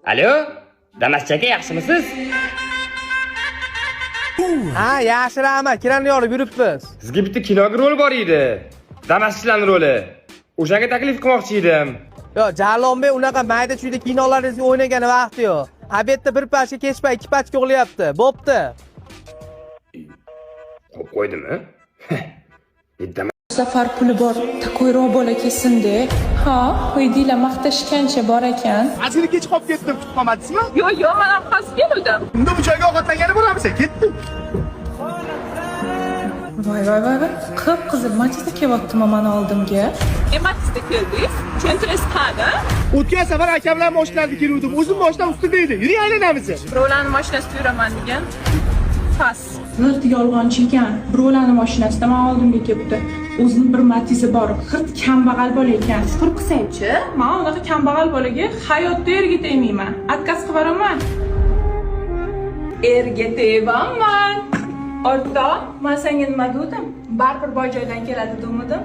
Alo, Damaschi aka, yaxshimisiz? Ha, yaxshi, rahmat. Kranni yorib yuribmiz. Sizga bitta kinoga rol bor edi. Damaschilarning roli. O'shanga taklif qilmoqchi edim. Yo, Jalonbek, unaqa mayda chuyda kinolaringizga o'ynagani vaqti yo'q. Обед da bir pachka, kechpa ikki pachka uxlayapti. Bo'pti. Qo'yib qo'ydimi? Safar puli bor, такой roq bola kelsin-de. Ha, uydilar maqtashgancha bor ekan. Ozgina kech qolib ketdim, kutib qolmadingizmi? Yo'q, man ham hozir keluvdim. Unda bu joyga ovqatlangani boramiz, ketdik. Voy voy voy voy, qip qizil Matizda kelyaptimi mani oldimga? E, Matizda keldingiz? Chentres qani? O'tgan safar akam bilan mashinalarda keluvdim. O'zim mashina ustida edi. Yuring, aylanamiz. Birovlarni mashinasida yuraman degan. Pas. Zirt yolg'onchi ekan. Birovlarni mashinasida man oldimga kelibdi. O'zini bir Matizi bor. G'irt kambag'al bola ekan. Shukur qilsangchi. Man unaqa kambag'al bolaga hayotda erga tegmayman. Отказ qilib yuboraman. Erga tegaman. O'rtoq, man senga nima dedim? Baribir boy joydan keladi demidim.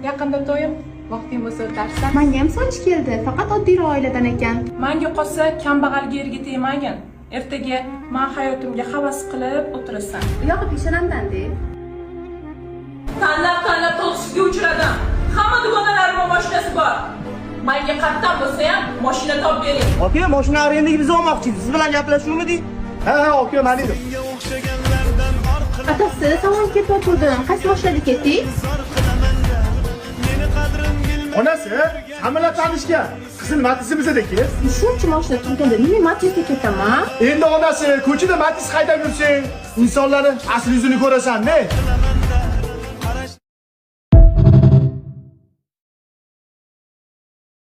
Yaqinda to'yim. Vaqting bo'lsa o'tarsan. Manga ham sovchi keldi, faqat oddiyroq oiladan ekan. Manga qolsa, kambag'alga erga tegmagin. Ertaga man hayotimga havas qilib o'tirasan. Uyog'i peshonamdan-de. Tanlab tanlab to'qishga uchradim. Hamma dugonalarimning mashinasi bor. Manga qattan bo'lsa ham mashina topib bering. Aka, mashina arendaga biz olmoqchi edik. Siz bilan gaplashuvmidik? Ha, aka, man edim. Atasi, salonga ketib. Qaysi mashinada ketdik? Onasi, hammalar tanishgan. Qizil Matizimizda-ki. Shuncha mashina turganda nima Matizda ketaman? Endi onasi, ko'chada Matiz haydab yursang, insonlarni asl yuzini ko'rasan-da.